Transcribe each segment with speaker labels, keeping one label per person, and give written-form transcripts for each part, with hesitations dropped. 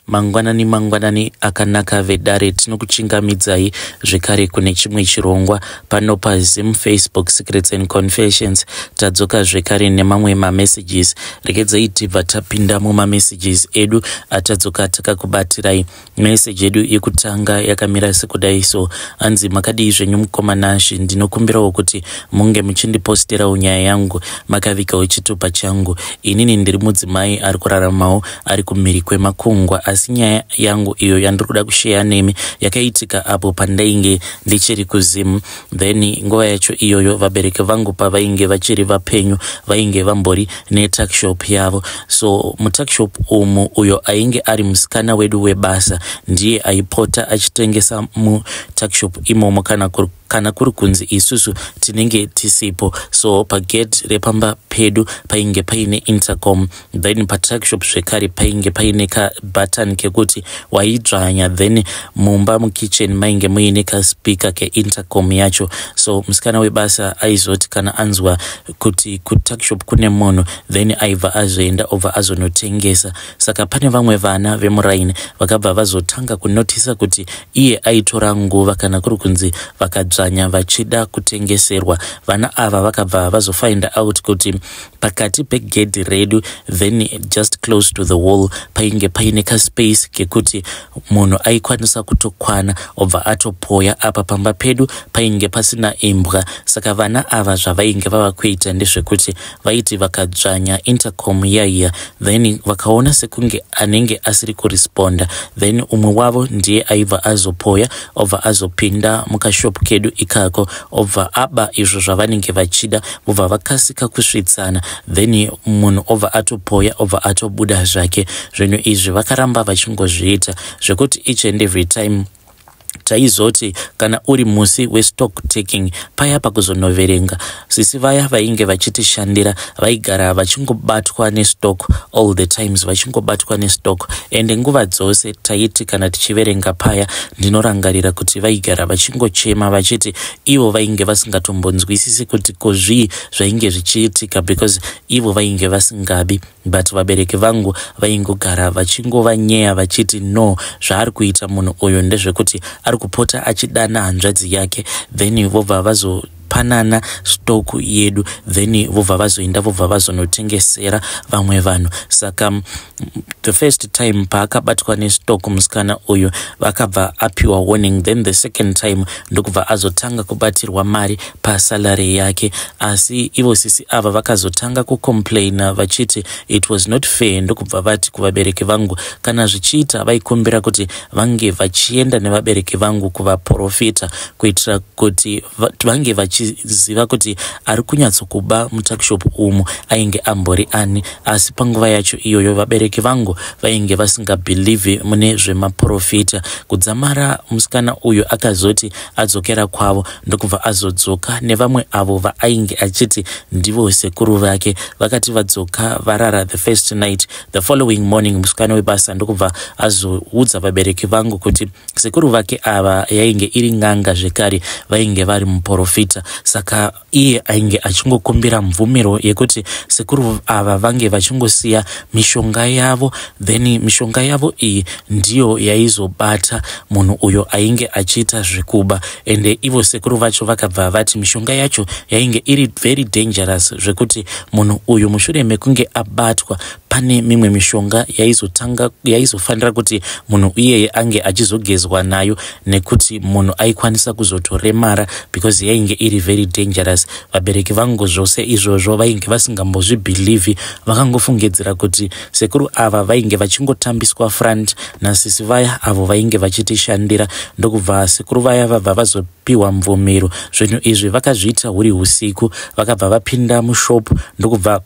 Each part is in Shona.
Speaker 1: Mangwanani mangwanani akanaka vedare, tinokuchingamidzai zvekare kune chimwe chirongwa pano paZim Facebook Secrets and Confessions. Tadzoka zvekare nemamwe mamessages. Regedzai tibva tapinda mumamessages edu atadzoka takakubatirai. Message yedu yekutanga yakamira sekudai so, hanzi makadii zvenyu mukoma Nashi, ndinokumbirawo kuti munge muchindiposterawo nyaya yangu makavigawo chitupa changu. Inini ndiri mudzimai ari kuraramawo ari kumhiri kwemakungwa, asi nyaya yangu iyo yandiri kuda kusheya nemi yakaitika apo pandainge ndichiri kuZim. Then nguva yacho iyoyo vabereki vangu pavainge vachiri vapenyu vainge vambori netuckshop yavo. So mutuckshop umu, uyo ainge ari musikana wedu webasa ndiye aipota achitengesa mutuckshop imomo kana kuri kunzi isusu tinenge tisipo. So pagate repamba pedu painge paine intercom, then patuckshop zvekare painge paine kabutton kekuti waidzvanya, then mumba mukitchen mainge muine kaspeaker keintercom yacho. So musikana webasa aizoti kana anzwa kuti kutuckshop kune munhu, then aibva azoenda obva azonotengesa. Saka pane vamwe vana vemuraini vakabva vazotanga kunotisa kuti iye aitora nguva kana kuri kunzi vakadzvanya vachida kutengeserwa. Vana ava vakabva vazofind out kuti pakati pegedhi redu, then just close to the wall, painge paine kaspace kekuti munhu aikwanisa kutokwana obva atopoya. Apa pamba pedu painge pasina imbwa. Saka vana ava zvavainge vava kuita ndezvekuti vaiti vakadzvanya intercom yaiya, then vakaona sekunge anenge asiri kuresponda, then umwe wavo ndiye aibva azopoya obva azopinda mukashopu kedu ikako, obva aba izvo zvavanenge vachida, vobva vakasika kusvitsana, then munhu obva atopoya obva atobuda zvake. Zvinhu izvi vakaramba vachingozviita zvekuti each and every time taizoti kana uri musi westock taking paya, pakuzonoverenga, sisi vaya vainge vachitishandira vaigara vachingobatwa nestock all the times, vachingobatwa nestock. Ende nguva dzose taiti kana tichiverenga paya, ndinorangarira kuti vaigara vachingochema vachiti ivo vainge vasingatombonzwisisi kuti kozvii zvainge zvichiitika, because ivo vainge vasingabi. But vabereki vangu vaingogara vachingovanyeya vachiti no, zvaari kuita munhu uyu ndezvekuti ari kupota achidana hanzvadzi yake, then vobva vazopanana stock yedu, then vobva vazoenda vobva vazonotengesera vamwe vanhu. Saka the first time paakabatwa nestock musikana uyu, vakabva apiwa warning. Then the second time ndokubva azotanga kubatirwa mari pasalary yake. Asi ivo sisi ava vakazotanga kucomplaina vachiti it was not fair, ndokubva vati kuvabereki vangu kana zvichiita vaikumbira kuti vange vachienda nevabereki vangu kuvaprofita kuitira kuti vange vachiziva kuti ari kunyatsokuba mutuckshop umu ainge ambori ani. Asi panguva yacho iyoyo vabereki vangu vainge vasingabhilivhi mune zvemaprofita. Kudzamara musikana uyu akazoti adzokera kwavo, ndokubva azodzoka nevamwe avo vaainge achiti ndivo sekuru vake. Vakati vadzoka varara the first night, the following morning musikana webasa ndokubva azoudza vabereki vangu kuti sekuru vake ava yainge iri n'anga zvekare, vainge vari muprofita. Saka iye ainge achingokumbira mvumiro yekuti sekuru ava vange vachingosiya mishonga yavo, then mishonga yavo iyi ndiyo yaizobata munhu uyo ainge achiita zvekuba. Ende ivo sekuru vacho vakabva vati mishonga yacho yainge iri very dangerous, zvekuti munhu uyu mushure mekunge abatwa pane mimwe mishonga yaizotanga yaizofanira kuti munhu iyeye ange achizogezwa nayo, nekuti munhu aikwanisa kuzotoremara because yainge iri very dangerous. Vabereki vangu zvose izvozvo vainge vasingambozvibhilivhi, vakangofungidzira kuti sekuru ava vainge vachingotambiswa front nasisi vaya avo vainge vachitishandira. Ndokubva sekuru vaya vabva vazopiwa mvumiro. Zvinhu izvi vakazviita huri usiku. Vakabva vapinda mushopu, ndokubva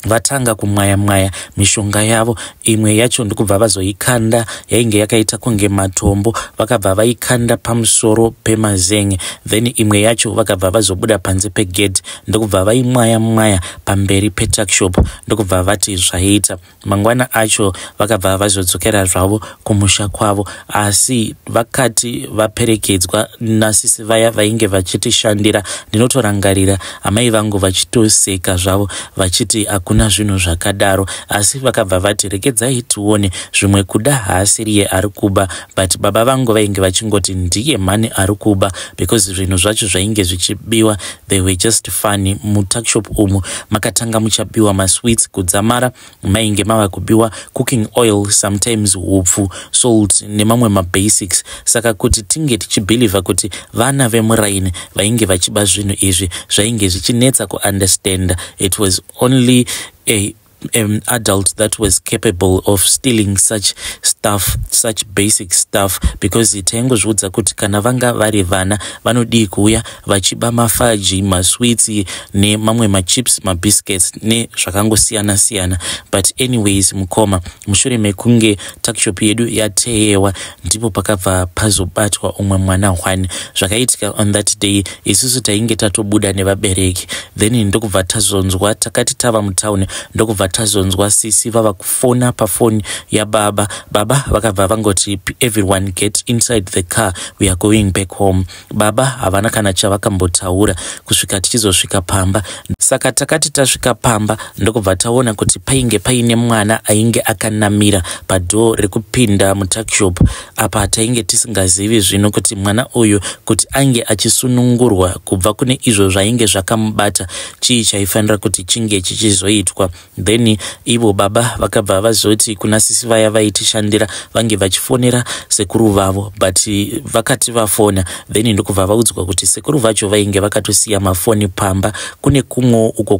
Speaker 1: vatanga kumwaya mwaya mishonga yavo. Imwe yacho ndokubva vazoikanda, yainge yakaita kunge matombo, vakabva vaikanda pamusoro pemazenge. Then imwe yacho vakabva vazobuda panze pegedhi, ndokubva vaimwaya mwaya pamberi petuckshop, ndokubva vati zvaita. Mangwana acho vakabva vazodzokera zvavo kumusha kwavo, asi vakati vaperekedzwa nasisi vaya vainge vachitishandira, ndinotorangarira amai vangu vachitoseka zvavo vachiti hakuna. Hakuna zvinhu zvakadaro. Asi vakabva vati regedzai tione, zvimwe kuda haasiriye ari kuba. But baba vangu vainge vachingoti ndiye mhani ari kuba, because zvinhu zvacho zvainge zvichibiwa, they were just funny. Mutuckshop umu makatanga muchabiwa masweets, kudzamara mainge mava kubiwa cooking oil, sometimes hupfu, salt nemamwe mabasics. Saka kuti tinge tichibhilivha kuti vana vemuraini vainge vachiba zvinhu izvi, zvainge zvichinetsa kuunderstanda. It was only a an adult that was capable of stealing such stuff, such basic stuff, because taingozviudza kuti kana vanga vari vana, vanodii kuuya vachiba mafaji, masweets nemamwe machips, mabiscuits nezvakangosiyana siyana? But anyways mukoma, mushure mekunge tuckshop yedu yateyewa, ndipo pakabva pazobatwa umwe mwana one. Zvakaitika on that day, isusu tainge tatobuda nevabereki, then ndokubva tazonzwa, takati tava mutauni, ndokubva tazonzwa sisi vava kufona pafoni yababa. Baba vakabva vangoti, "Everyone get inside the car, we are going back home." Baba havana kana chavakambotaura kusvika tichizosvika pamba. Saka takati tasvika pamba, ndokubva taona kuti painge paine mwana ainge akanamira padoor rekupinda mutuckshop. Apa tainge tisingazivi zvino kuti mwana uyu, kuti ange achisunungurwa kubva kune izvo zvainge zvakamubata, chii chaifanira kuti chinge chichizoitwa. Then ivo baba vakabva vazoti kuna sisi vaya vaitishandira vange vachifonera sekuru vavo, but vakati vafona, then ndokubva vaudzwa kuti sekuru vacho vainge vakatosiya mafoni pamba, kune kumwewo uko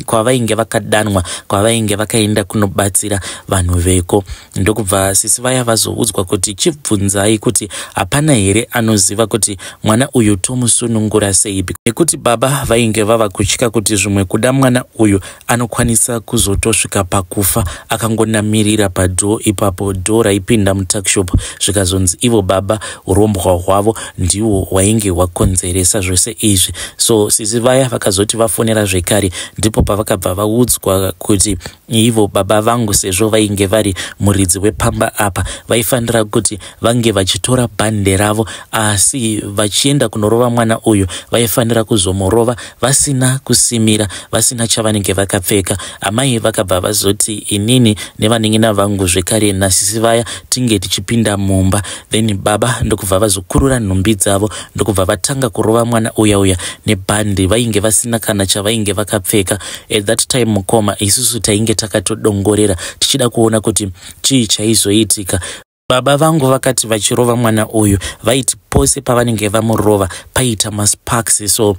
Speaker 1: kwavainge vakadanwa, kwavainge vakaenda kunobatsira vanhu veko. Ndokubva sisi vaya vazoudzwa kuti chibvunzai kuti hapana here anoziva kuti mwana uyu tomusunungura sei, nekuti baba vainge vava kutya kuti zvimwe kuda mwana uyu anokwanisa kuzotosvika pakufa akangonamirira padoor ipapo, door raipinda mutuckshop. Zvikazonzi ivo baba urombwa hwavo ndihwo hwainge hwakonzeresa zvose izvi. So sisi vaya vakazoti vafonera zvekare, ndipo pavakabva vaudzwa kuti ivo baba vangu, sezvo vainge vari muridzi wepamba apa, vaifanira kuti vange vachitora bhande ravo, asi vachienda kunorova mwana uyu, vaifanira kuzomurova vasina kusimira, vasina chavanenge vakapfeka. Amai vakabva vazoti inini nevanin'ina vangu zvekare nasisi vaya tinge tichipinda mumba. Then baba ndokubva vazokurura nhumbi dzavo, ndokubva vatanga kurova mwana uya uya nebhandi, vainge vasina kana chavainge vakapfeka. At that time mukoma, isusu tainge takatodongorera tichida kuona kuti chii chaizoitika. Baba vangu vakati vachirova mwana uyu, vaiti pose pavanenge vamurova paita masparks, so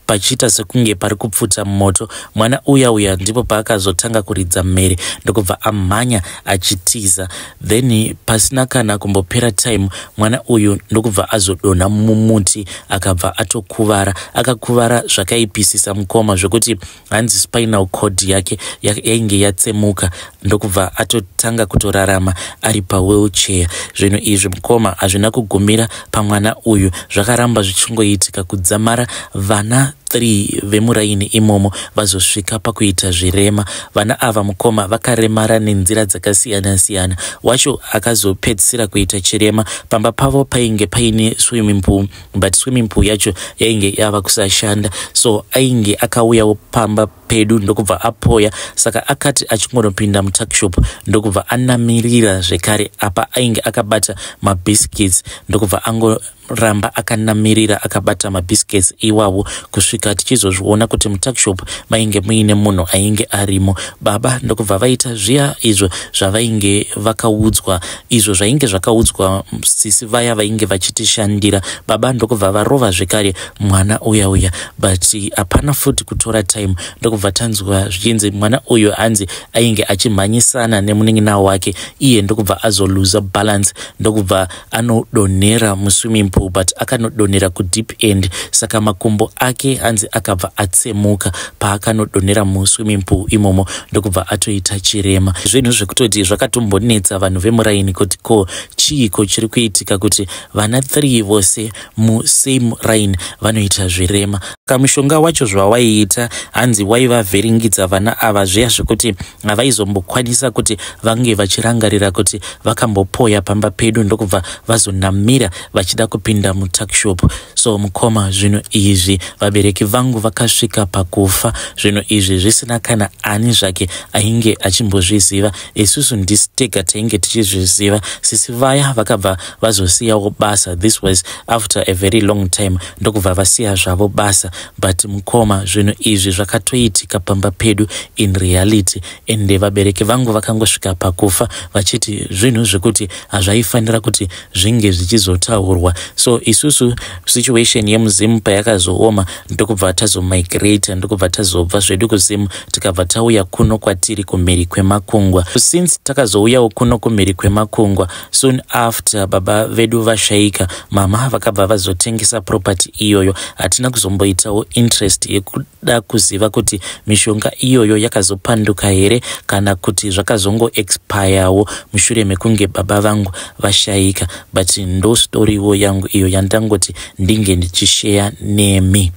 Speaker 1: pachiita sekunge pari kupfuta moto. Mwana uya uya ndipo paakazotanga kuridza mhere, ndokubva amhanya achitiza. Then pasina kana kumbopera time, mwana uyu ndokubva azodonha mumuti, akabva atokuvara. Akakuvara zvakaipisisa mukoma, zvekuti hanzi spinal cord yake yainge yatsemuka, ndokubva atotanga kutorarama ari pawheelchair. Zvinhu izvi mukoma hazvina kugumira pamwana uyu, zvakaramba zvichingoitika kudzamara vana 3 vemuraini imomo vazosvika pakuita zvirema. Vana ava mukoma vakaremara nenzira dzakasiyana-siyana. Wacho akazopedzisira kuita chirema, pamba pavo painge paine swimming pool, but swimming pool yacho yainge yava kusashanda. So ainge akauyawo pamba pedu, ndokubva apoya. Saka akati achingonopinda mutuckshop, ndokubva anamirira zvekare. Apa ainge akabata mabiscuits, ndokubva angoramba akanamirira akabata mabiscuits iwawo kusvika tichizozviona kuti mutuckshop mainge muine munhu ainge arimo. Baba ndokubva vaita zviya izvo zvavainge vakaudzwa, izvo zvainge zvakaudzwa sisi vaya vainge vachitishandira. Baba ndokubva varova zvekare mwana uya uya, but hapana futi kutora time, ndokubva tanzwa zvichinzi mwana uyu hanzi ainge achimhanyisana nemunin'ina wake, iye ndokubva azoluza balance, ndokubva anodonhera muswimming pool, but akanodonhera kudeep end. Saka makumbo ake hanzi akabva atsemuka paakanodonhera muswimming pool imomo, ndokubva atoita chirema. Zvinhu zvekutoti zvakatombonetsa vanhu vemuraini kuti ko chiiko chiri kuitika kuti vana 3 vose musame line vanoita zvirema. Kamushonga wacho zvawaiita, hanzi waivavhiringidza vana ava zviya zvekuti havaizombokwanisa kuti vange vachirangarira kuti vakambopoya pamba pedu, ndokubva vazonamira vachida kupinda. kupinda mutuckshop. So mukoma, zvinhu izvi, vabereki vangu vakasvika pakufa zvinhu izvi zvisina kana ani zvake ainge achimbozviziva. Isusu ndisi tega tainge tichizviziva. Sisi vaya vakabva vazosiyawo basa. This was after a very long time, ndokubva vasiya zvavo basa. But mukoma, zvinhu izvi zvakatoitika pamba pedu in reality, ende vabereki vangu vakangosvika pakufa vachiti zvinhu zvekuti hazvaifanira kuti zvinge zvichizotaurwa. So isusu, situation yemuZimu payakazooma, ndokubva tazomigrata, ndokubva tazobva zvedu kuZimu, tikabva tauya kuno kwatiri kumhiri kwemakungwa. Since takazouyawo kuno kumhiri kwemakungwa, soon after baba vedu vashayika, mama vakabva vazotengesa property iyoyo. Hatina kuzomboitawo interest yekuda kuziva kuti mishonga iyoyo yakazopanduka here kana kuti zvakazongoexpirewo mushure mekunge baba vangu vashayika. But ndo storywo yangu iyo yandangoti ndinge ndichisheya nemi.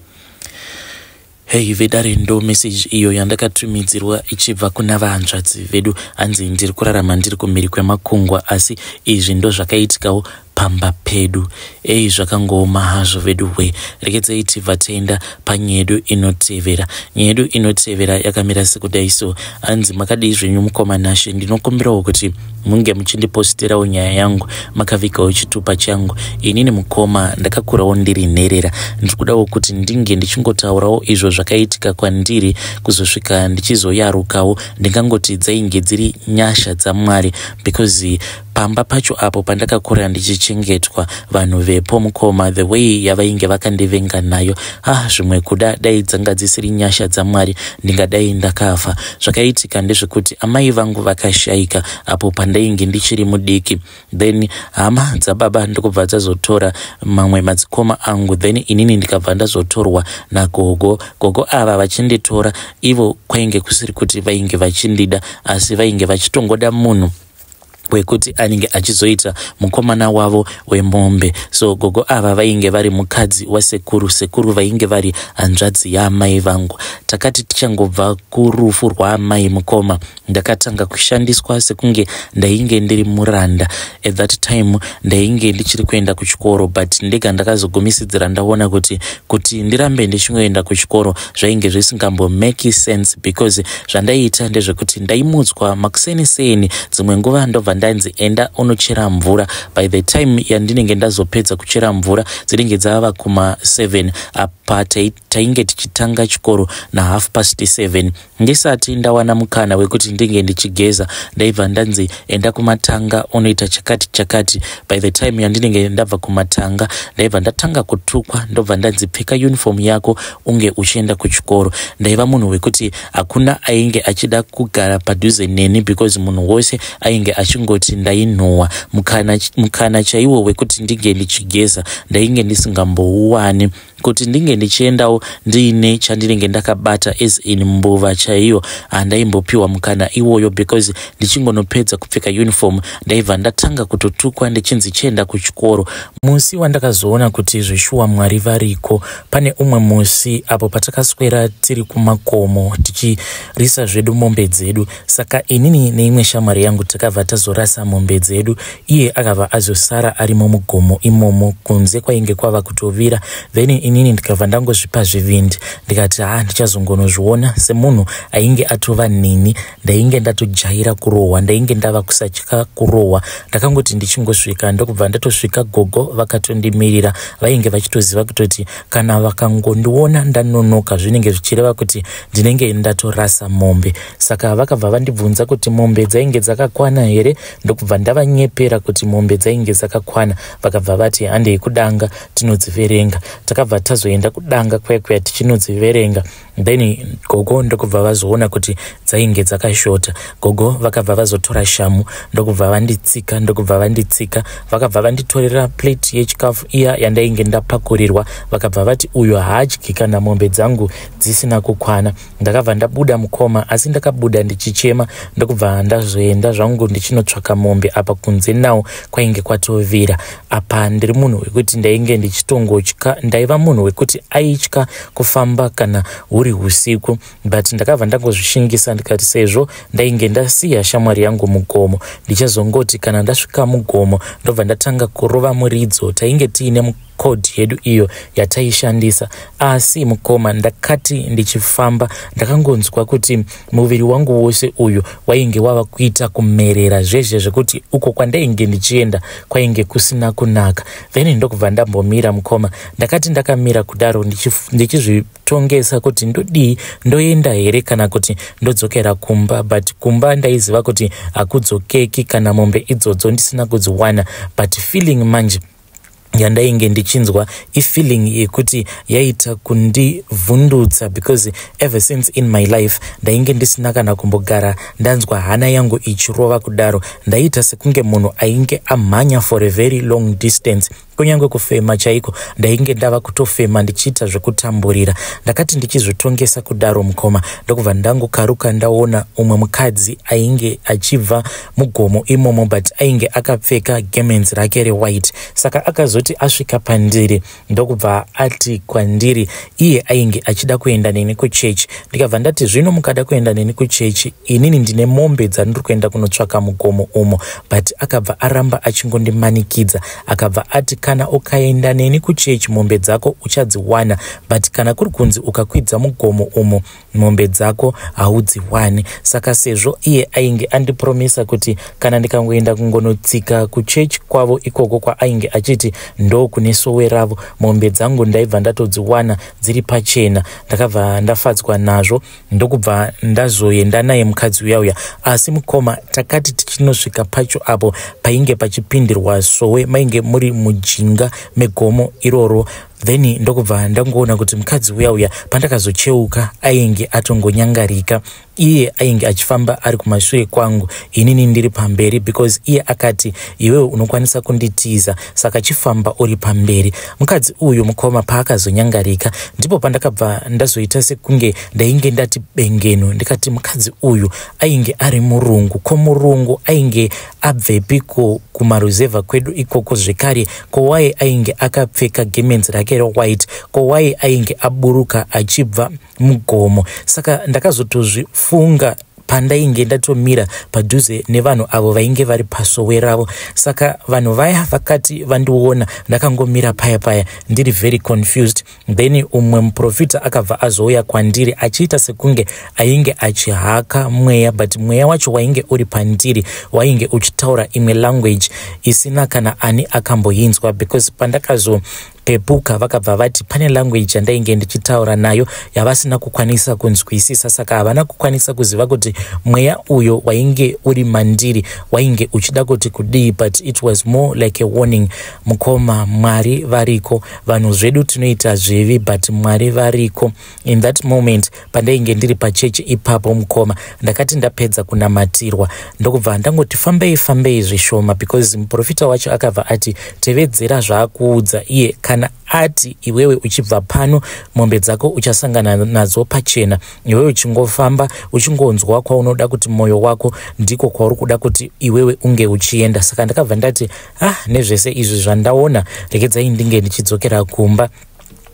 Speaker 1: Hei vedare, ndo message iyo yandakatumidzirwa ichibva kuna vahanzvadzi vedu. Hanzi ndiri kurarama ndiri kumhiri kwemakungwa, asi izvi ndo zvakaitikawo pamba pedu. Ei, zvakangooma hazvo vedu we. Rekedzei tibva taenda panyedu inotevera. Nyedu inotevera yakamira sekudai. So hanzi, "Makadii zvenyu mukoma Nashe? Ndinokumbirawo kuti munge muchindiposterawo nyaya yangu makavigawo chitupa changu. Inini mukoma ndakakurawo ndiri nherera. Ndiri kudawo kuti ndinge ndichingotaurawo izvo zvakaitika kwandiri kuzosvika ndichizoyarukawo. Ndingangoti dzainge dziri nyasha dzaMwari, because pamba pacho apo pandakakura ndichichengetwa, vanhu vepo mukoma, the way yavainge vakandivenga nayo, ah, zvimwe kuda dai dzanga dzisiri nyasha dzaMwari ndingadai ndakafa. Zvakaitika ndezvekuti amai vangu vakashayika apo pandainge ndichiri mudiki. Then hama dzababa ndokubva dzazotora mamwe madzikoma angu, then inini ndikabva ndazotorwa nagogo. Gogo ava vachinditora ivo, kwainge kusiri kuti vainge vachindida, asi vainge vachitongoda munhu wekuti anenge achizoita mukomana wavo wemombe. So gogo ava vainge vari mukadzi wasekuru. Sekuru vainge vari hanzvadzi yaamai vangu. Takati tichangobva kurufu rwaamai mukoma, ndakatanga kushandiswa sekunge ndainge ndiri muranda. At that time ndainge ndichiri kuenda kuchikoro, but ndega ndakazogumisidzira ndaona kuti ndirambe ndichingoenda kuchikoro zvainge zvisingambomake sense, because zvandaiita ndezvekuti ndaimutswa makuseni seni, dzimwe nguva ndobva ndanzi enda unochera mvura. By the time yandinenge ndazopedza kuchera mvura, dzinenge dzava kuma7. Apa tainge tichitanga chikoro na7:30. Ndisati ndawana mukana wekuti ndinge ndichigeza, ndaibva ndanzi enda kumatanga unoita chakati chakati. By the time yandinenge ndabva kumatanga, ndaibva ndatanga kutukwa, ndobva ndanzi pfeka uniform yako unge uchienda kuchikoro. Ndaiva munhu wekuti hakuna ainge achida kugara padhuze neni, because munhu wose ainge achingoti ndainhuhwa. Mukana chaiwo wekuti ndinge ndichigeza ndainge ndisingambouwani. Kuti ndinge ndichiendawo ndiine chandinenge ndakabata, as in mbuva chaiyo, handaimbopiwa mukana iwoyo, because ndichingonopedza kupfeka uniform ndaibva ndatanga kutotukwa ndichinzi chienda kuchikoro. Musi wandakazoona kuti zveshuwa Mwari variko, pane umwe musi apo patakaswera tiri kumakomo tichirisa zvedu mombe dzedu. Saka inini neimwe shamwari yangu takabva tazorasa mombe dzedu. Iye akabva azosara arimo mugomo imomo, kunze kwainge kwava kutovira. Then inini ndikabva ndangozvipa zvivindi, ndikati ha, ndichazongonozviona. Semunhu ainge atova nini, ndainge ndatojaira kurohwa, ndainge ndava kusatya kurohwa. Ndakangoti ndichingosvika, ndokubva ndatosvika gogo vakatondimirira. Vainge vachitoziva kutoti kana vakangondiona ndanonoka, zvinenge zvichireva kuti ndinenge ndatorasa mombe. Saka vakabva vandibvunza kuti mombe dzainge dzakakwana here, ndokubva ndavanyepera kuti mombe dzainge dzakakwana. Vakabva vati handei kudanga tinodziverenga. Takabva tazoenda kudanga kuya kuya tichinodziverenga. Then gogo ndokubva vazoona kuti dzainge dzakashota. Gogo vakabva vazotora shamu, ndokubva vanditsika, ndokubva vanditsika. Vakabva vanditorera plate yechikafu iya yandainge ndapakurirwa. Vakabva vati uyo haadyi kana mombe dzangu dzisina kukwana. Ndakabva ndabuda mukoma, asi ndakabuda ndichichema, ndokubva ndazoenda zvangu ndichinotsvaka mombe. Apa kunze nawo kwainge kwatovira. Apa ndiri munhu wekuti ndainge ndichitongotya, ndaiva munhu wekuti aitya kufamba kana huri. uri usiku, but ndakabva ndangozvishingisa ndikati sezvo ndainge ndasiya shamwari yangu mugomo, ndichazongoti kana ndasvika mugomo ndobva ndatanga kurova muridzo. Tainge tiine code yedu iyo yataishandisa. Asi mukoma, ndakati ndichifamba ndakangonzwa kuti muviri wangu wose uyu wainge wava kuita kumerera zvezve, zvekuti uko kwandainge ndichienda kwainge kusina kunaka. Then ndokubva ndambomira, mukoma. Ndakati ndakamira kudaro ndichizvitongesa kuti ndodii, ndoenda here kana kuti ndodzokera kumba, but kumba ndaiziva kuti hakudzokeki kana mombe idzodzo ndisina kudziwana. But feeling manje yandainge ndichinzwa ifeeling yekuti yaita kundivhundutsa, because ever since in my life ndainge ndisina kana kumbogara ndanzwa hana yangu ichirova kudaro. Ndaiita sekunge munhu ainge amhanya for a very long distance. Kunyange kufema chaiko ndainge ndava kutofema ndichiita zvekutamburira. Ndakati ndichizvitongesa kudaro, mukoma, ndokubva ndangokaruka ndaona umwe mukadzi ainge achibva mugomo imomo, but ainge akapfeka gemenzi rake rewhite. Saka akazoti asvika pandiri ndokubva ati kwandiri iye ainge achida kuenda neni kuchechi. Ndikabva ndati, "Zvino mukada kuenda neni kuchechi, inini ndine mombe dzandiri kuenda kunotsvaka mugomo umo." But akabva aramba achingondimanikidza. Akabva ati, "Kana ukaenda neni kuchechi, mombe dzako uchadziwana, but kana kuri kunzi ukakwidza mugomo umo, mombe dzako haudziwani." Saka sezvo iye ainge andipromisa kuti kana ndikangoenda kungonotsika kuchechi kwavo ikoko kwaainge achiti ndo kune sowe ravo, mombe dzangu ndaibva ndatodziwana dziri pachena, ndakabva ndafadzwa nazvo, ndokubva ndazoenda naye mukadzi uya uya. Asi mukoma, takati tichinosvika pacho apo painge pachipindirwa sowe, mainge muri mujinga megomo iroro. Then ndokubva ndangoona kuti mukadzi uya uya, pandakazocheuka ainge atongonyangarika. Iye ainge achifamba ari kumashure kwangu, inini ndiri pamberi, because iye akati, "Iwewe unokwanisa kunditiza, saka chifamba uri pamberi." Mukadzi uyu, mukoma, paakazonyangarika ndipo pandakabva ndazoita sekunge ndainge ndati bengeno. Ndikati, "Mukadzi uyu ainge ari murungu, ko murungu ainge abvepiko kumaruzevha kwedu ikoko zvekare? Ko wai ainge akapfeka gemenzi rake rewhite? Ko wai ainge aburuka achibva mugomo?" Saka ndakazotozvifunga pandainge ndatomira padhuze nevanhu avo vainge vari pasowe ravo. Saka vanhu vaya vakati vandiona ndakangomira paya paya ndiri very confused, then umwe muprofita akabva azouya kwandiri achiita sekunge ainge achihaka mweya, but mweya wacho wainge uri pandiri wainge uchitaura imwe language isina kana ani akamboinzwa, because pandakazo pepuka vakabva vati pane language yandainge ndichitaura nayo yavasina kukwanisa kunzwisisa. Saka havana kukwanisa kuziva kuti mweya uyo wainge uri mandiri wainge uchida kuti kudii, but it was more like a warning. Mukoma, Mwari variko. Vanhu zvedu tinoita zvivi, but Mwari variko. In that moment pandainge ndiri pachechi ipapo, mukoma, ndakati ndapedza kunamatirwa ndokubva ndangoti fambei fambei zvishoma, because muprofita wacho akabva ati tevedzera zvaakuudza iye. Kana ati iwewe uchibva pano mombe dzako uchasangana nadzo pachena, iwewe uchingofamba uchingonzwa kwaunoda kuti mwoyo wako ndiko kwauri kuda kuti iwewe unge uchienda. Saka ndakabva ndati, "Ah, nezvese izvi zvandaona, regedzai ndinge ndichidzokera kumba.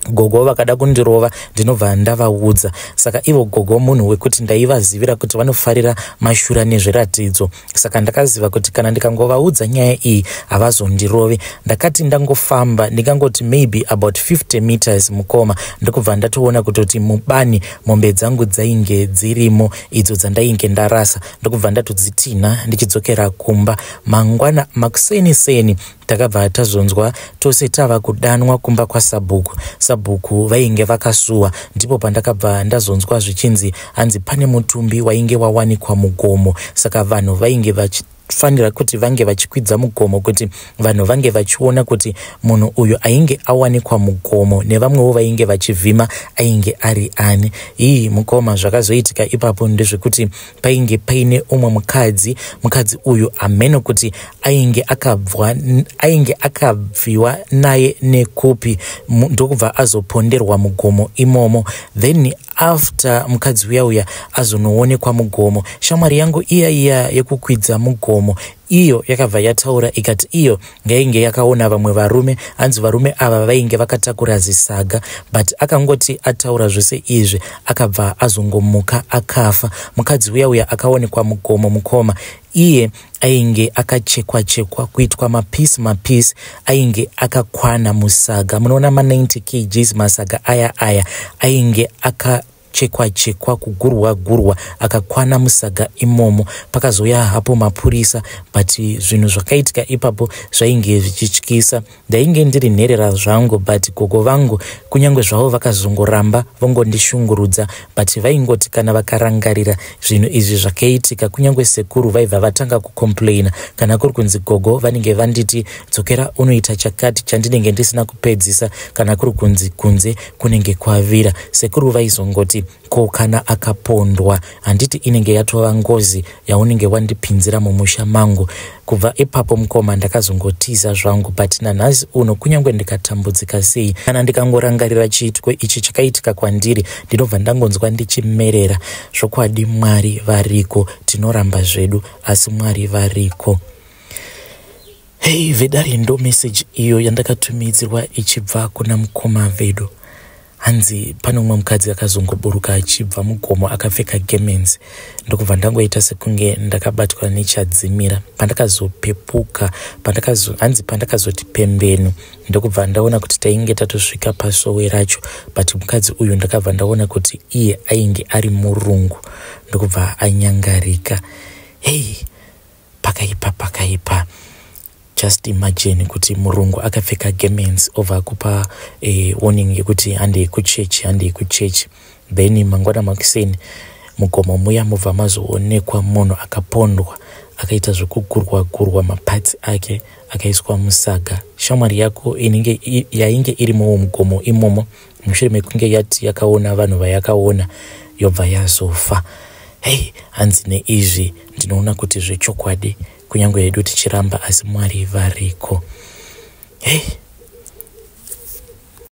Speaker 1: Gogo vakada kundirova, ndinobva ndavaudza." Saka ivo gogo munhu wekuti ndaivazivira kuti vanofarira mashura nezviratidzo, saka ndakaziva kuti kana ndikangovaudza nyaya iyi havazondirove. Ndakati ndangofamba, ndingangoti maybe about 50 meters, mukoma, ndokubva ndatoona kutoti mubani mombe dzangu dzainge dzirimo, idzo dzandainge ndarasa, ndokubva ndatodzitinha ndichidzokera kumba. Mangwana makuseni seni takabva tazonzwa tose tava kudanwa kumba kwasabhuku. Sabhuku vainge vakasuwa. Ndipo pandakabva ndazonzwa zvichinzi hanzi pane mutumbi wainge wawanikwa mugomo, saka vanhu vainge vachifanira kuti vange vachikwidza mugomo kuti vanhu vange vachiona kuti munhu uyu ainge awanikwa mugomo nevamwewo vainge vachivhima ainge ari ani. Ii, mukoma, zvakazoitika ipapo ndezvekuti painge paine umwe mukadzi. Mukadzi uyu hameno kuti ainge akabviwa naye nekupi, ndokubva azoponderwa mugomo imomo. Then after mukadzi uya uya azonoonekwa mugomo, shamwari yangu iya iya yekukwidza mugomo Iyo yakabva yataura ikati iyo yainge yakaona vamwe varume, hanzi varume ava vainge vakatakura zisaga, but akangoti ataura zvose izvi akabva azongomuka akafa. Mukadzi uya uya akaonekwa mugomo mukoma, iye ainge akachekwa chekwa kuitwa mapisi mapisi, ainge akakwana musaga. Munoona ma 90 kgs masaga aya aya ainge aka chekwa chekwa, kugurwa gurwa, akakwana musaga imomo. Pakazouya hapo mapurisa, but zvinhu zvakaitika ipapo zvainge zvichityisa. Ndainge ndiri nherera zvangu, but gogo vangu kunyange zvavo vakazongoramba vongondishungurudza, but vaingoti kana vakarangarira zvinhu izvi zvakaitika, kunyange sekuru vaibva vatanga kucomplaina kana kuri kunzi gogo vanenge vanditi dzokera unoita chakati chandinenge ndisina kupedzisa, kana kuri kunzi kunze kunenge kwavira, sekuru vaizongoti ko kana akapondwa handiti inenge yatova ngozi yaunenge wandipinzira mumusha mangu. Kubva ipapo mukoma ndakazongotiza zvangu, but nanhasi uno kunyange ndikatambudzika sei, kana ndikangorangarira chiitiko ichi chakaitika kwandiri, ndinobva ndangonzwa ndichimerera. Zvokwadi Mwari variko, tinoramba zvedu asi Mwari variko. Hei vedare, ndo message iyo yandakatumidzirwa ichibva kuna mukoma vedu. Hanzi pane umwe mukadzi akazongoburuka achibva mugomo akapfeka gemenzi, ndokubva ndangoita sekunge ndakabatwa nechadzimira. Pandakazopepuka, hanzi pandakazoti pembenu, ndokubva ndaona kuti tainge tatosvika pasowe racho, but mukadzi uyu ndakabva ndaona kuti iye ainge ari murungu, ndokubva anyangarika. Hei, pakaipa, pakaipa. Just imagine kuti murungu akapfeka gemenzi obva akupa warning yekuti handei kuchechi, handei kuchechi, then mangwana makuseni mugomo muya mubva mazoonekwa munhu akapondwa, akaita zvekugurwa gurwa, maparts ake akaiswa musaga. Shamwari yako inenge yainge irimowo mugomo imomo, mushure mekunge yati yakaona vanhu vayakaona, yobva yazofa. Hei, hanzi neizvi ndinoona kuti zvechokwadi kunyange hedu tichiramba asi Mwari variko. Hei.